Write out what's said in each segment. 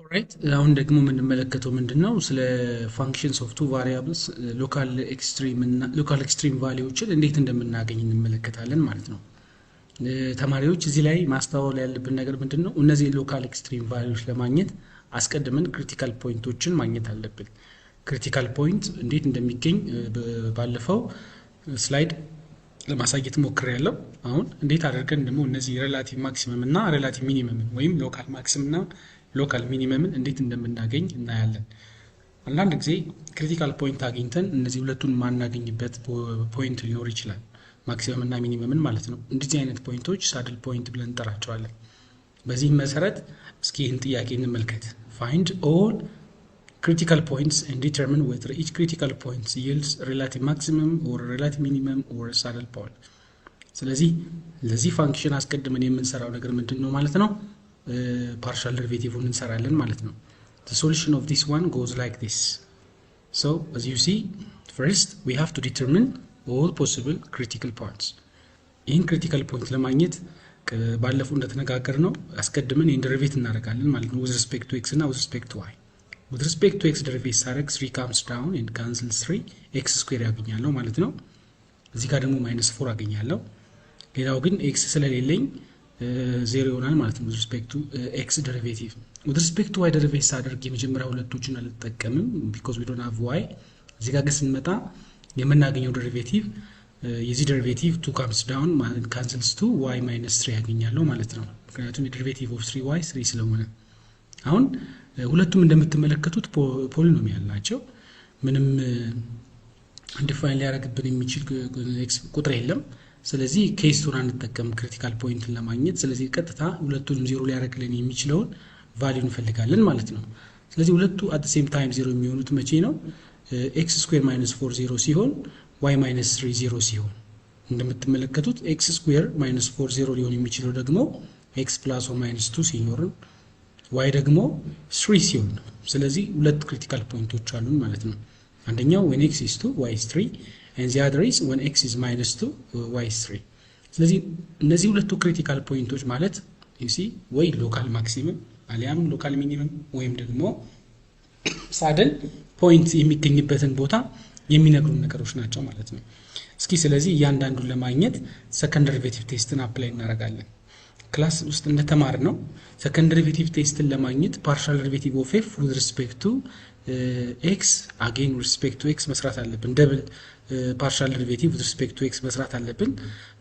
Alright, አሁን ደግሞ የምንመለከተው ምንድን ነው? ስለ functions of two variables local extreme እና local extreme value ዎችን እንዴት እንደምናገኝ እንመለከታለን ማለት ነው። ተማሪዎች፣ እዚህ ላይ ማስተዋል ያለብን ነገር ምንድን ነው? እነዚህ local extreme value ዎች ለማግኘት አስቀድመን critical point ኦችን ማግኘት አለብን። Critical point እንዴት እንደሚገኝ ባለፈው slide ለማሳየት ሞክሬያለሁ። አሁን እንዴት አድርገን ደግሞ እነዚህ relative maximum እና relative minimum ን ወይም local maximum እና local minimum ን እንዴት እንደምናገኝ እናያለን። አንዳንድ ጊዜ critical point አግኝተን እነዚህ ሁለቱን የማናገኝበት point ሊኖር ይችላል። Maximum እና minimum ን ማለት ነው። እንደዚህ አይነት point ኦች saddle point ብለን እንጠራቸዋለን። በዚህም መሰረት እስኪ ይህን ጥያቄ እንመልከት። Find all critical points and determine whether each critical point yields relative maximum or relative minimum or saddle point። ስለዚህ ለዚህ function አስቀድመን የምንሰራው ነገር ምንድን ነው ማለት ነው? Partial derivative ን እንሰራለን ማለት ነው። The solution of this one goes like this. So as you see, first we have to determine all possible critical points. ይህን critical point ለማግኘት ባለፈው እንደተነጋገርነው አስቀድመን ይህን derivate እናደርጋለን ማለት ነው፣ with respect to x እና with respect to y። With respect to x derivate ሳደርግ 3 comes down and cancels 3, x square ያገኛለሁ ማለት ነው። እዚህ ጋር ደግሞ minus 4 አገኛለሁ። ሌላው ግን x ስለሌለኝ ዜሮ ይሆናል ማለት ነው። With respect to x derivative። With respect to y derivate ሳደርግ የመጀመሪያ ሁለቶችን አልጠቀምም because we don't have y። እዚህ ጋር ግን ስንመጣ የምናገኘው derivative፣ የዚህ derivative 2 comes down, cancels 2, y minus 3 ያገኛለሁ ማለት ነው። ምክንያቱም የ derivative of 3 y 3 ስለሆነ። አሁን ሁለቱም እንደምትመለከቱት polynomial ናቸው። ምንም undefined ሊያደርግብን የሚችል ቁጥር የለም። ስለዚህ case two ን አንጠቀም critical point ን ለማግኘት። ስለዚህ ቀጥታ ሁለቱንም ዜሮ ሊያደርግልን የሚችለውን value እንፈልጋለን ማለት ነው። ስለዚህ ሁለቱ at same time zero የሚሆኑት መቼ ነው? X square minus 4 zero ሲሆን፣ y minus 3 ዜሮ ሲሆን። እንደምትመለከቱት x square minus 4 zero ሊሆን የሚችለው ደግሞ x plus or minus 2 ሲኖርን፣ y ደግሞ 3 ሲሆን። ስለዚህ ሁለት critical point ኦች አሉን ማለት ነው። አንደኛው when x is 2, y is 3, and the other is when x is minus 2, y is 3። ስለዚህ እነዚህ ሁለቱ critical point ኦች ማለት you see ወይ local maximum አሊያም local minimum ወይም ደግሞ saddle point የሚገኝበትን ቦታ የሚነግሩን ነገሮች ናቸው ማለት ነው። እስኪ ስለዚህ እያንዳንዱን ለማግኘት second derivative test ን apply እናደርጋለን። Class ውስጥ እንደተማርነው second derivative test ን ለማግኘት partial derivative of f with respect to x, again with respect to x መስራት አለብን። Double partial derivative with respect to x መስራት አለብን።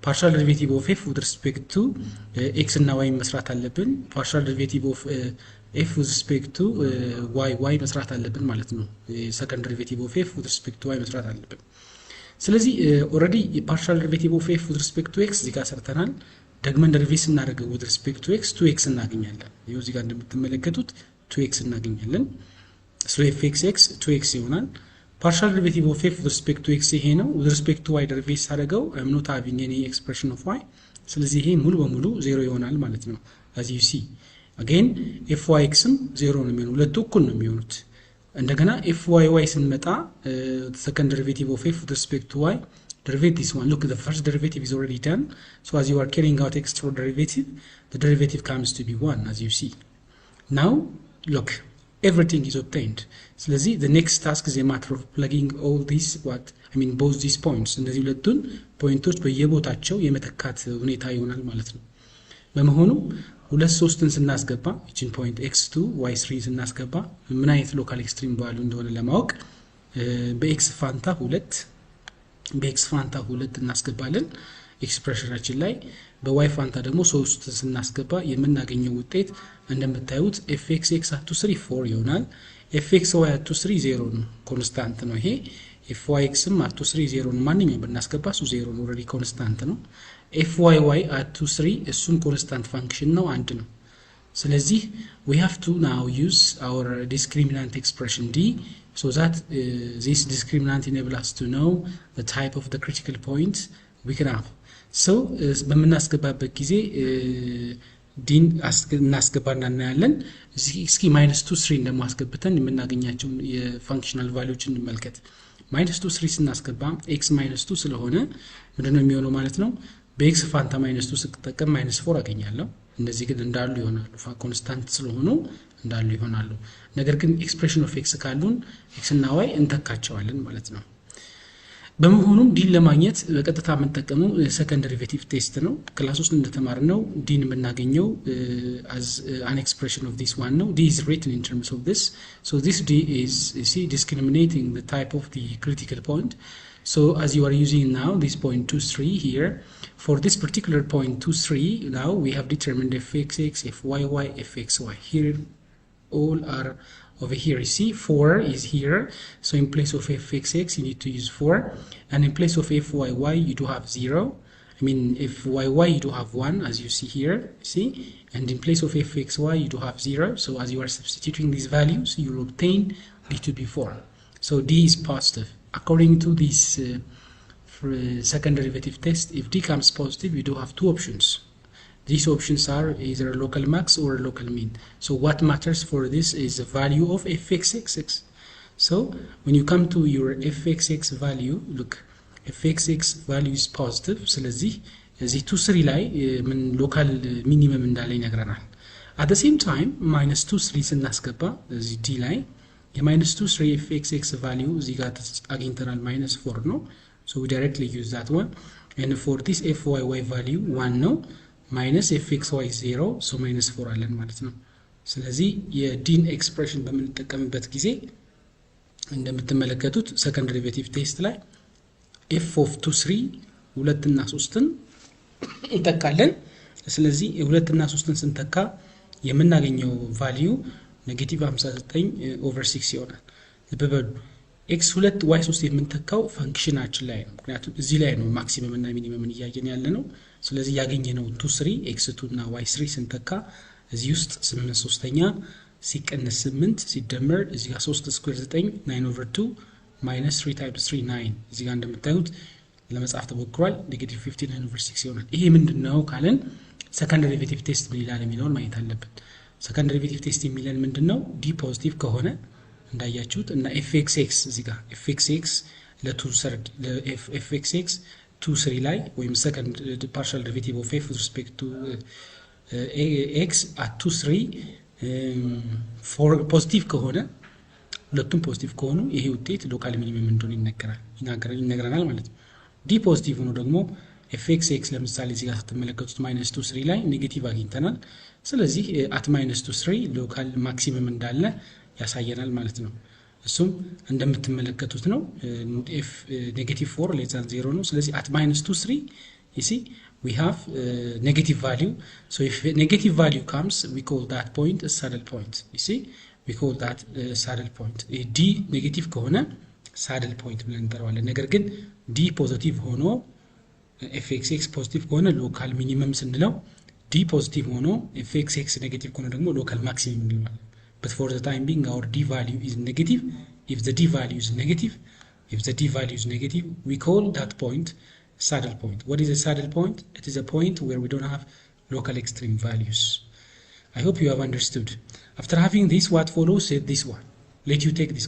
Partial derivative of f with respect to x እና y መስራት አለብን። Partial derivative of f with respect to y y መስራት አለብን ማለት ነው። Second derivative of f with respect to y መስራት አለብን። ስለዚህ already የ partial derivative of f with respect to x እዚህ ጋር ሰርተናል። ደግመን derivate ስናደርገው with respect to x 2 x እናገኛለን። ይኸው እዚህ ጋር እንደምትመለከቱት 2 x እናገኛለን። ስለ f x x 2 x ይሆናል። Partial derivative of f with respect to x ይሄ ነው። With respect to y derivate ሳደርገው I'm not having any expression of y። ስለዚህ ይሄ ሙሉ በሙሉ ዜሮ ይሆናል ማለት ነው። As you see, again f y x ም ዜሮ ነው የሚሆነው። ሁለቱ እኩል ነው የሚሆኑት። እንደገና f y y ስንመጣ second derivative of f with respect to y, derivate this one. Look, the first derivative is already done, so as you are carrying out extra derivative, the derivative comes to be 1, as you see. Now look, everything is obtained። ስለዚህ the next task is a matter of plugging all these, what I mean, both these points። እነዚህ ሁለቱን point ኦች በየቦታቸው የመተካት ሁኔታ ይሆናል ማለት ነው። በመሆኑ ሁለት ሶስትን ስናስገባ፣ ይችን point x 2, y 3 ስናስገባ ምን አይነት local extreme value እንደሆነ ለማወቅ በ x ፋንታ ሁለት እናስገባለን expression ኣችን ላይ። በ y ፋንታ ደግሞ ሶስት ስናስገባ የምናገኘው ውጤት እንደምታዩት f x x at 2 3 4 ይሆናል። F x y at 2 3 zero ነው፣ constant ነው ይሄ። F y x ም at 2 3 zero ነው። ማንኛውም ብናስገባ እሱ ዜሮ ነው፣ already constant ነው። F y y at 2 3 እሱም constant function ነው፣ አንድ ነው። ስለዚህ we have to now use our discriminant expression d so that this discriminant enable us to know the type of the critical point we can have. So በምናስገባበት ጊዜ d ን እናስገባና እናያለን። እስኪ minus 2 3 ደግሞ አስገብተን የምናገኛቸውን የ functional value ዎች እንመልከት። Minus 2 3 ስናስገባ x minus 2 ስለሆነ ምንድነው የሚሆነው ማለት ነው? በ x ፋንታ minus 2 ስጠቀም minus 4 አገኛለሁ። እነዚህ ግን እንዳሉ ይሆናሉ፣ constant ስለሆኑ እንዳሉ ይሆናሉ። ነገር ግን expression of x ካሉን x እና y እንተካቸዋለን ማለት ነው። በመሆኑም D ን ለማግኘት በቀጥታ የምንጠቀመው second derivative test ነው። Class ውስጥ እንደተማርነው D ን የምናገኘው as an expression of this one ነው። D is written in terms of this. So this D is, see, discriminating the type of the critical point. So as you are using now this point 2 3 here, for this particular point 2 3, now we have determined fxx, fyy, fxy. Here all are over here. You see, 4 is here, so in place of fxx you need to use 4, and in place of fyy you do have 0. I mean, fyy you do have 1, as you see here, see, and in place of fxy you do have 0. So as you are substituting these values, you will obtain d to be 4. So d is positive. According to this second derivative test, if d comes positive, you do have two options. These options are either local max or local mean. So what matters for this is the value of fxxx. So when you come to your fxx value, look, fxx value is positive. ስለዚህ እዚህ 2 3 ላይ ምን local minimum እንዳለ ይነግረናል። At the same time, minus 2 3 ስናስገባ እዚህ D ላይ የ minus 2 3 fxx value እዚህ ጋር አግኝተናል፣ minus 4 ነው። So we directly use that one, and for this fyy value 1 ነው፣ minus fxy 0, so minus 4 አለን ማለት ነው። ስለዚህ የ D ን expression በምንጠቀምበት ጊዜ እንደምትመለከቱት second derivative test ላይ f of 2 3 ሁለትና ሶስትን እንተካለን። ስለዚህ ሁለትና ሶስትን ስንተካ የምናገኘው value negative 59 over 6 ይሆናል። ልብ በሉ፣ x ሁለት y ሶስት የምንተካው function ኣችን ላይ ነው። ምክንያቱም እዚህ ላይ ነው maximum እና minimum ን እያየን ያለ ነው። ስለዚህ ያገኘነው 2 3 x 2 እና y 3 ስንተካ እዚህ ውስጥ ስምንት ሶስተኛ ሲቀነስ ስምንት ሲደመር እዚህ ጋር ሶስት square ዘጠኝ፣ 9 over 2 minus 3 times 3 9። እዚህ ጋር እንደምታዩት ለመጻፍ ተሞክሯል። Negative 59 over 6 ይሆናል። ይሄ ምንድን ነው ካለን second derivative test ምን ይላል የሚለውን ማየት አለብን። Second derivative test የሚለን ምንድን ነው? D positive ከሆነ እንዳያችሁት እና fxx እዚህ ጋር fxx ለ 2 third fxx 2 3 ላይ ወይም second partial derivative of f respect to x at 2 3 positive ከሆነ፣ ሁለቱም positive ከሆኑ ይሄ ውጤት local minimum እንደሆነ ይነግረናል ማለት ነው። D positive ሆኖ ደግሞ fxx ለምሳሌ እዚህ ጋር ስትመለከቱት minus 2 3 ላይ negative አግኝተናል። ስለዚህ at minus 2 3 local maximum እንዳለ ያሳየናል ማለት ነው። እሱም እንደምትመለከቱት ነው። F negative 4 less than 0 ነው። ስለዚህ at minus 2 3, you see, we have negative value. So if negative value comes, we call that point a saddle point. You see, we call that saddle point. D negative ከሆነ saddle point ብለን እንጠራዋለን። ነገር ግን D positive ሆኖ fxx positive ከሆነ local minimum ስንለው፣ D positive ሆኖ fxx negative ከሆነ ደግሞ local maximum እንለዋለን። But for the time being, our d value is negative. If the d value is negative, if the d value is negative, we call that point saddle point. What is a saddle point? It is a point where we don't have local extreme values. I hope you have understood. After having this, what follows is this one. Let you take this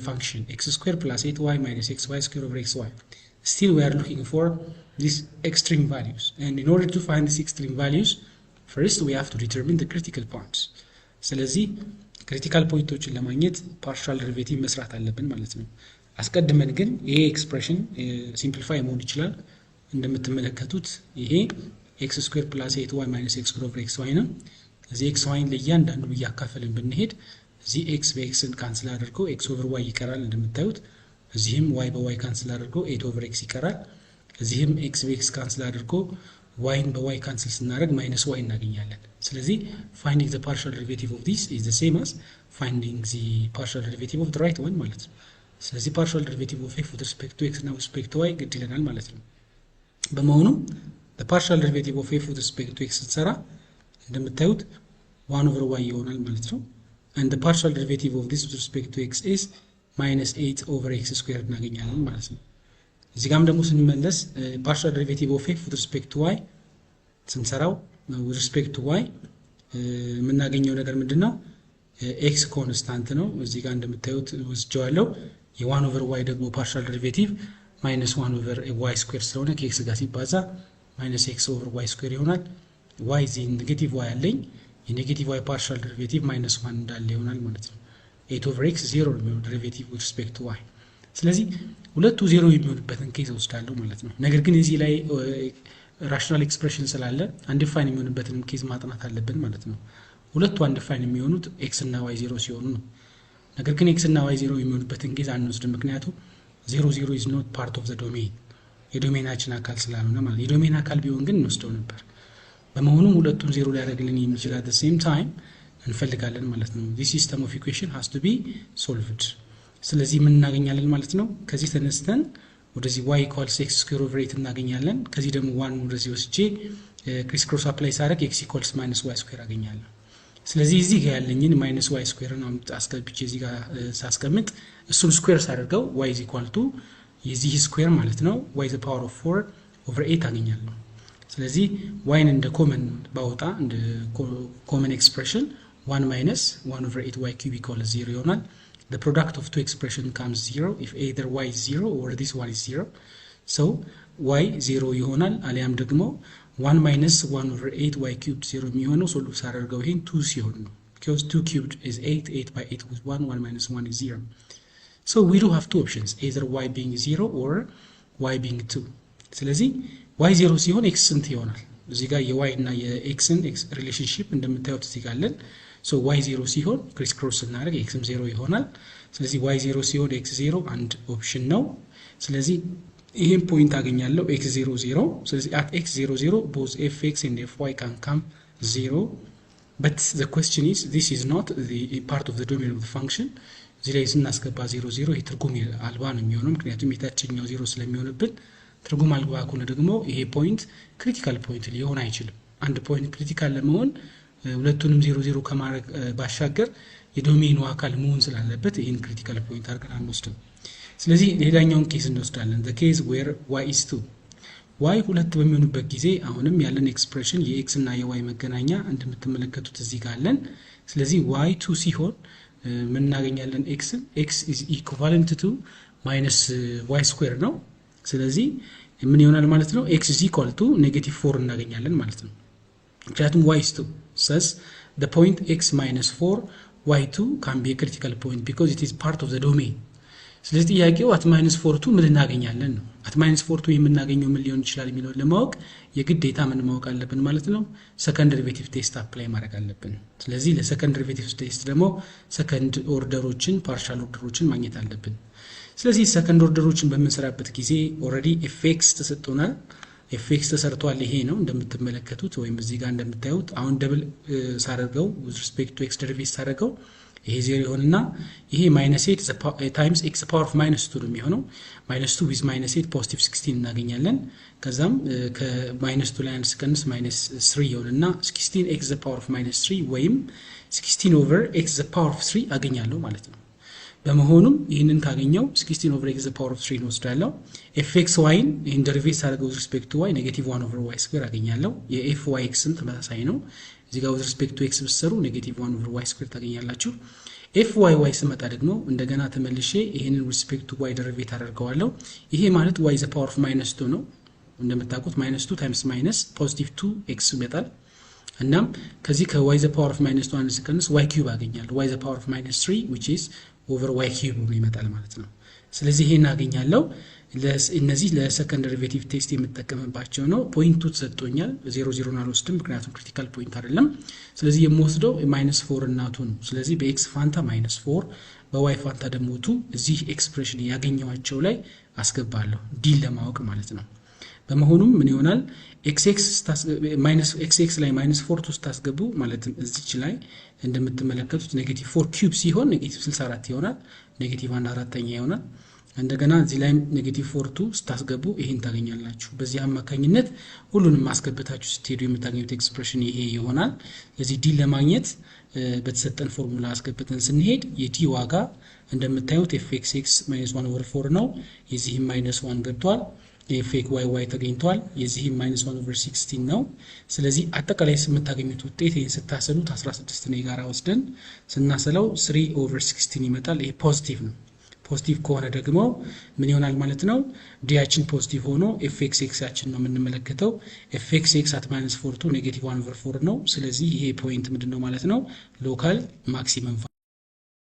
function x square plus 8y minus xy square over xy. Still, we are looking for these extreme values, and in order to find these extreme values, first we have to determine the critical points. ስለዚህ critical point ኦችን ለማግኘት partial derivative መስራት አለብን ማለት ነው። አስቀድመን ግን ይሄ expression simplify መሆን ይችላል። እንደምትመለከቱት ይሄ x square plus 8 y minus x over x y ነው። እዚህ x y ን ለእያንዳንዱ እያካፈልን ብንሄድ እዚህ x በ x ን cancel አድርገው x over y ይቀራል እንደምታዩት። እዚህም y በ y cancel አድርገው 8 over x ይቀራል። እዚህም x በ x cancel አድርጎ y ን በ y cancel ስናደርግ minus y እናገኛለን። ስለዚህ finding the partial derivative of this is the same as finding the partial derivative of the right one ማለት ነው። ስለዚህ partial derivative of f with respect to x እና with respect to y ግድ ይለናል ማለት ነው። በመሆኑም partial derivative of f with respect to x ስንሰራ እንደምታዩት 1 over y ይሆናል ማለት ነው። And the partial derivative of this with respect to x is minus 8 over x square እናገኛለን ማለት ነው። እዚህ ጋም ደግሞ ስንመለስ partial derivative of f with respect to y ስንሰራው with respect to y የምናገኘው ነገር ምንድን ነው? X constant ነው። እዚህ ጋር እንደምታዩት ወስጀዋለሁ። የ 1 over y ደግሞ partial derivative minus 1 over y square ስለሆነ ከ x ጋር ሲባዛ minus x over y square ይሆናል። y እዚህ negative y አለኝ። የ negative y partial derivative minus one እንዳለ ይሆናል ማለት ነው። 8 over x 0 ነው የሚሆነው derivative with respect to y። ስለዚህ ሁለቱ ዜሮ የሚሆንበትን case ወስዳለሁ ማለት ነው። ነገር ግን እዚህ ላይ rational expression ስላለ undefined የሚሆንበትንም case ማጥናት አለብን ማለት ነው። ሁለቱ undefined የሚሆኑት x እና y 0 ሲሆኑ ነው። ነገር ግን x እና y 0 የሚሆኑበትን case አንወስድም፣ ምክንያቱም 0 0 is not part of the domain፣ የ domain ኣችን አካል ስላልሆነ ማለት። የ domain አካል ቢሆን ግን እንወስደው ነበር። በመሆኑም ሁለቱም ዜሮ ሊያደርግልን የሚችል at same time እንፈልጋለን ማለት ነው። This system of equation has to be solved። ስለዚህ ምን እናገኛለን ማለት ነው? ከዚህ ተነስተን ወደዚህ y equals x square over 8 እናገኛለን። ከዚህ ደግሞ one ወደዚህ ወስጄ crisscross apply ሳደርግ x equals minus y square አገኛለሁ። ስለዚህ እዚህ ጋር ያለኝን minus y square ን አስገብቼ እዚህ ጋር ሳስቀምጥ፣ እሱን square ሳደርገው y is equal to የዚህ square ማለት ነው y the power of 4 over 8 አገኛለሁ። ስለዚህ y ን እንደ common ባወጣ፣ እንደ common expression 1 minus 1 over 8 y cube equal 0 ይሆናል። The product of two expression comes 0 if either y is 0 or this one is 0. So y 0 ይሆናል፣ አሊያም ደግሞ 1 minus 1 over 8 y cubed 0 የሚሆነው solve ሳደርገው ይሄን 2 ሲሆን ነው፣ because 2 cubed is 8, 8 by 8 with 1, 1 minus 1 is 0. So we do have two options, either y being 0 or y being 2. ስለዚህ y 0 ሲሆን x ስንት ይሆናል? እዚህ ጋር የ y እና የ x ን relationship እንደምታዩት እዚህ ጋር አለን። So y 0 ሲሆን crisscross ስናደርግ x ም 0 ይሆናል። ስለዚህ y 0 ሲሆን x 0 አንድ option ነው። ስለዚህ ይህን point አገኛለሁ፣ x 0 0። ስለዚህ at x 0 0 both f x and f y can come 0, but the question is, this is not part of the domain of function። እዚህ ላይ ስናስገባ 0 0 ይህ ትርጉም አልባ ነው የሚሆነው፣ ምክንያቱም የታችኛው ዜሮ ስለሚሆንብን። ትርጉም አልባ ከሆነ ደግሞ ይሄ point critical point ሊሆን አይችልም። አንድ point critical ለመሆን ሁለቱንም 0 0 ከማድረግ ባሻገር የ domain ኑ አካል መሆን ስላለበት ይህን critical point አድርገን አንወስድም። ስለዚህ ሌላኛውን case እንወስዳለን። The case where y is 2። y ሁለት በሚሆንበት ጊዜ አሁንም ያለን expression የ x እና የ y መገናኛ እንደምትመለከቱት እዚህ ጋር አለን። ስለዚህ y 2 ሲሆን ምን እናገኛለን? x ን x is equivalent to minus y square ነው። ስለዚህ ምን ይሆናል ማለት ነው? X is equal to negative 4 እናገኛለን ማለት ነው። ምክንያቱም y is 2. Thus the point x minus 4 y2 can be a critical point because it is part of the domain። ስለዚህ ጥያቄው at minus 4 2 ምን እናገኛለን ነው። At minus 4 2 የምናገኘው ምን ሊሆን ይችላል የሚለውን ለማወቅ የግዴታ ምን ማወቅ አለብን ማለት ነው? Second derivative test apply ማድረግ አለብን። ስለዚህ ለ second derivative test ደግሞ second order ኦችን፣ partial order ኦችን ማግኘት አለብን። ስለዚህ second order ኦችን በምንሰራበት ጊዜ already f x ተሰጥቶናል። f x ተሰርቷል። ይሄ ነው እንደምትመለከቱት ወይም እዚህ ጋር እንደምታዩት። አሁን double ሳደርገው፣ with respect to x derivate ሳደርገው ይሄ ዜሮ ይሆንና ይሄ minus 8 times x power of minus 2 ነው የሚሆነው። Minus 2 with minus 8 positive 16 እናገኛለን። ከዛም ከ minus 2 ላይ አንድ ስቀንስ minus 3 ይሆንና 16 x the power of minus 3 ወይም 16 over x the power of 3 አገኛለሁ ማለት ነው። በመሆኑም ይህንን ካገኘው 16 over x the power of 3 እንወስዳለሁ። f x y ን ይህን derivate ሳደርገው with respect to y negative 1 over y square አገኛለሁ። የ f y x ም ተመሳሳይ ነው። እዚህ ጋር with respect to x ብትሰሩ negative 1 over y square ታገኛላችሁ። f y y ስመጣ ደግሞ እንደገና ተመልሼ ይህንን respect to y derivate አደርገዋለሁ። ይሄ ማለት y the power of minus 2 ነው። እንደምታውቁት minus 2 times minus positive 2 x ይመጣል። እናም ከዚህ ከ y the power of minus 2 አንድ ስቀንስ y cube አገኛለሁ። y the power of minus 3, which is over y cube ሆኖ ይመጣል ማለት ነው። ስለዚህ ይሄን አገኛለሁ። እነዚህ ለ second derivative test የምጠቀምባቸው ነው። Point ኡ ተሰጥቶኛል። 0 0 ን አልወስድም፣ ምክንያቱም critical point አይደለም። ስለዚህ የምወስደው minus 4 እና 2 ነው። ስለዚህ በ x ፋንታ minus 4፣ በ y ፋንታ ደግሞ 2 እዚህ expression ያገኘኋቸው ላይ አስገባለሁ D ን ለማወቅ ማለት ነው። በመሆኑም ምን ይሆናል? x x minus x x ላይ minus 4 2 ስታስገቡ፣ ማለትም እዚች ላይ እንደምትመለከቱት negative 4 cube ሲሆን negative 64 ይሆናል። Negative አንድ አራተኛ ይሆናል። እንደገና እዚህ ላይም negative 4 2 ስታስገቡ ይሄን ታገኛላችሁ። በዚህ አማካኝነት ሁሉንም ማስገብታችሁ ስትሄዱ የምታገኙት expression ይሄ ይሆናል። ስለዚህ D ለማግኘት በተሰጠን ፎርሙላ አስገብተን ስንሄድ የ D ዋጋ እንደምታዩት f x x minus 1 over 4 ነው። የዚህም minus 1 ገብቷል። የ f y y ተገኝቷል። የዚህም minus 1 over 16 ነው። ስለዚህ አጠቃላይ የምታገኙት ውጤት ይህን ስታሰሉት 16 ነው። የጋራ ወስደን ስናሰለው 3 over 16 ይመጣል። ይሄ positive ነው። Positive ከሆነ ደግሞ ምን ይሆናል ማለት ነው? D ያችን positive ሆኖ f x x ኣችን ነው የምንመለከተው። f x x at minus 4 2 negative 1 over 4 ነው። ስለዚህ ይሄ point ምንድን ነው ማለት ነው? Local maximum